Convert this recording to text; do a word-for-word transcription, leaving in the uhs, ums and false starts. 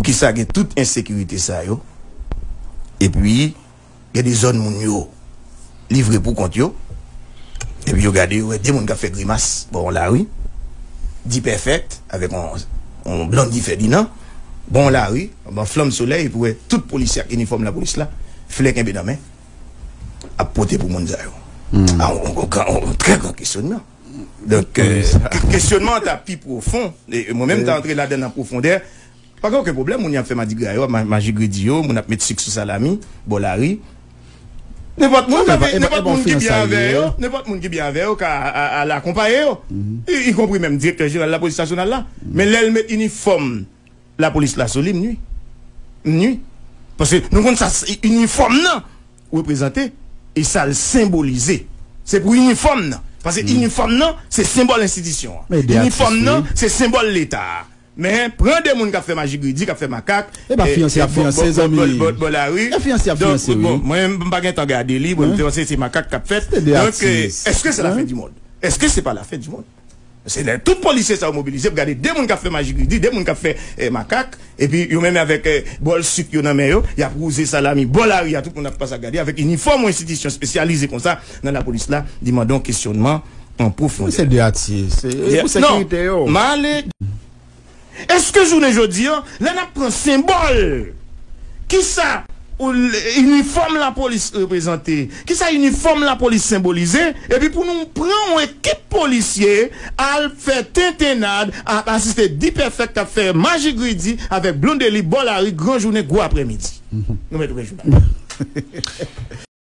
Kisa gen tout ensekirite sa yo? Epi, gen de zòn moun yo livre pou kont yo. Epi yo gade, yo wè de moun k ap fè grimas bò yon lari. D-Perfect, avèk yon, yon Blondy Ferdinand. Bò yon lari, anba flanm solèy, epi wè tout polisye ak inifòm lapolis la, flè kenbe nan men, ap pote pou moun sa yo. A, yon, yon gran, yon trè gran kesyonman. Donk, euh, ke- kesyonman an ta pi pwofon. E mwen menm, m ta antre ladan nan pwofondè. Pa gen okenn pwoblèm, moun y ap fè madigra yo, ma- majigredi yo, moun ap met sik sou salami, bò lari. Nenpòt moun ka fè, nenpòt moun ki byen avè yo, nenpòt moun ki byen avè yo ka a- a- al akonpaye yo. I- ikonpri menm direktè jeneral lapolis nasyonal la. Men lè l met inifòm lapolis la sou li, m nwi. M nwi. Paske nou konn sa, se inifòm nan reprezante e sa l senbolize. Se pou inifòm nan. Paske inifòm nan, se senbòl enstitisyon an. Inifòm nan, se senbòl Leta a. Men, pran de moun k ap fè majigredi, k ap fè makak, e pa fiyanse y ap fiyanse, zanmi. Bò lari. E fiyanse y ap fiyanse, wi. Bon, mwen, m pa gen tan gade li, bon, m te panse se makak k ap fèt. Donk, euh, èske se la fen di mond? Èske se pa la fen di mond? Se lè tout polisye sa yo mobilize pou gade de moun k ap fè majigredi, de moun k ap fè, eh, makak, epi yo menm avèk, eh, bòl sik yo nan men yo, y ap wouze salami bò lari a, tout moun ap pase ap gade, avèk inifòm yon enstitisyon espesyalize konsa nan lapolis la, li mande yon kesyonman an pwofondè. Se de atye, se pou sekirite yo. Non, m ale. Èske jounen jodi a, lè n ap pran senbòl, kisa ou l- inifòm lapolis reprezante, kisa inifòm lapolis senbolize, epi pou nou pran yon ekip polisye al fè tentennad, ap asiste D-Perfect k ap fè majigredi avèk Blondedy bò lari gran jounen gwo aprèmidi? Nou mèt wè jounal.